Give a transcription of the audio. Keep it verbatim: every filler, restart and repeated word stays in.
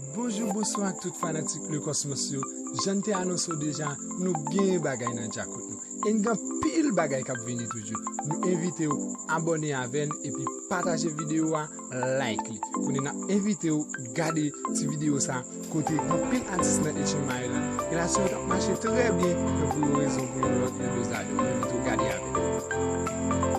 Bonjou, bonswa ak tout fanatik Le Cosmos yo. Jan n te anonse w deja, nou gen bagay nan djakout nou. E n gen anpil bagay k ap vini toujou. Nou envite w abòne avè n epi pataje videyo a, like li. Kounye a n ap envite w gade ti videyo sa kote gen anpil atis nan Eight Mile lan. Relasyon yo t ap mache trè byen, men pou yon rezon pou yon lòt, yo dezade. Nou envite w gade avè n.